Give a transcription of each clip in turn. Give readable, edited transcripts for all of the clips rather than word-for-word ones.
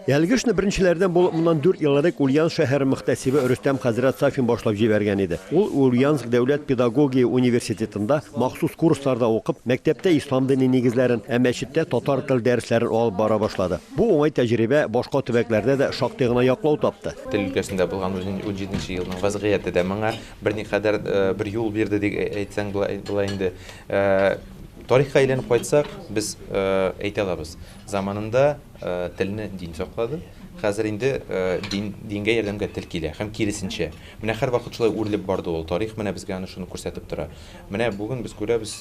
Әлеге эшне беренчеләрдән булып моннан дүрт ел элек Ульян шәһәре мөхтәсибе Рөстәм хәзрәт Сафин башлап җибәргән иде. Ул Ульяновск дәүләт педагогия университетында махсус курсларда укып, мәктәптә ислам дине нигезләрен, ә мәчеттә татар тел дәресләрен алып бара башлады. Бу уңай тәҗрибә башка төбәкләрдә дә шактый гына яклау тапты. Тел өлкәсендә булган унҗиденче елның вәзгыяте дә моңа берникадәр бер юл бирде дип әйтсәң була инде. Тарихка әйләнеп кайтсак, без әйтә алабыз, заманында Телне дин саклады. Хәзер инде дин, дингә ярдәмгә тел килә һәм киресенчә. Менә һәрвакыт шулай үрелеп барды ул. Тарих менә безгә аны шуны күрсәтеп тора. Менә бүген без күрәбез,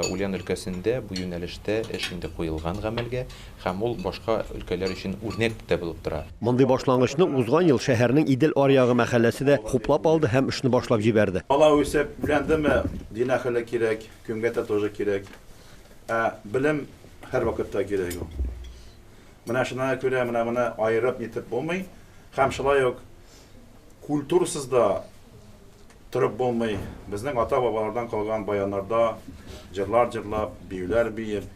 Ульян өлкәсендә бу юнәлештә эш инде куелган гамәлгә һәм ул башка өлкәләр өчен үрнәк тә булып тора. Мондый башлангычны узган ел шәһәрнең Идел аръягы мәхәлләсе дә хуплап алды һәм эшне башлап җибәрде. Бала үсеп, үләндеме, дин әһеле кирәк, кемгә тә тоже кирәк. Ә белем һәрвакытта кирәк ул. Менә шуна күрә менә моны аерып нитеп булмый. Һәм шулай ук культурасыз да торып булмый. Безнең ата-бабалардан калган баяннарда җырлар җырлап, биюләр биеп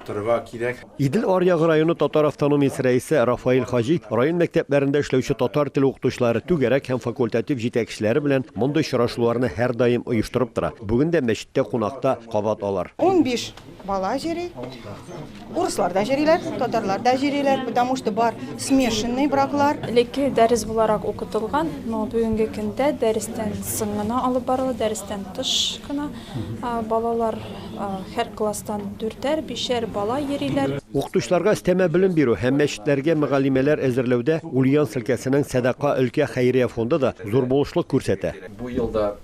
торырга кирәк. Идел аръягы районы татар автономиясе рәисе Рафаэль хаҗи район мәктәпләрендә эшләүче татар теле укытучылары, түгәрәк һәм факультатив җитәкчеләре белән мондый очрашуларны һәрдаим оештырып тора. Бүген дә мәчеттә кунакта кабат алар. 15 бала җөри. Урыслар да җөриләр, татарлар да җөриләр, потому что бар смешанный браклар. Элекке дәрес буларак укытылган, но бүгенге көндә дәрестән соң гына алып барыла, дәрестән тыш кына. Балалар һәр класстан дүртәр, бишәр бала йөриләр. Укытучыларга өстәмә белем бирү һәм мәчетләргә мөгаллимәләр әзерләүдә Ульяновск өлкәсенең Сәдака өлкә хәйрия фонды да зур булышлык күрсәтә. Бу елда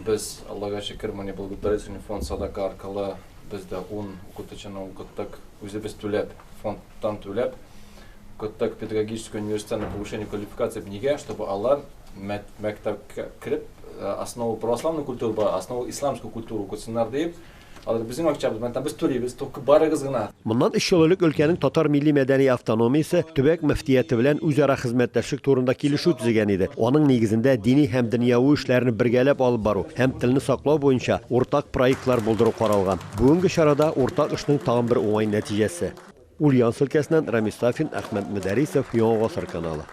без, Аллага шөкер, менә благотворительный фонд Садака аркылы без дә ун укытучыны укыттык, үзебез түләп, фондтан түләп укыттык педагогический университет на повышение квалификации. Нигә? Чтобы алар мәктәпкә кереп, основу православной культуры бар, основу исламскую культуру укытсыннар диеп, алар безнең акчабыз, мәктәп без түлибез, только барыгыз гына. Моннан өч ел элек өлкәнең татар милли-мәдәни автономиясе төбәк мөфтияте белән үзара хезмәттәшлек турында килешү төзегән иде. Аның нигезендә дини һәм дөньяви эшләрне бергәләп алып бару һәм телне саклау буенча уртак проектлар булдыру каралган. Бүгенге чарада уртак эшнең тагын бер уңай нәтиҗәсе. Ульяновск өлкәсеннән Рамис Сафин, Әхмәт Мөдәрисов, Яңа Гасыр каналы.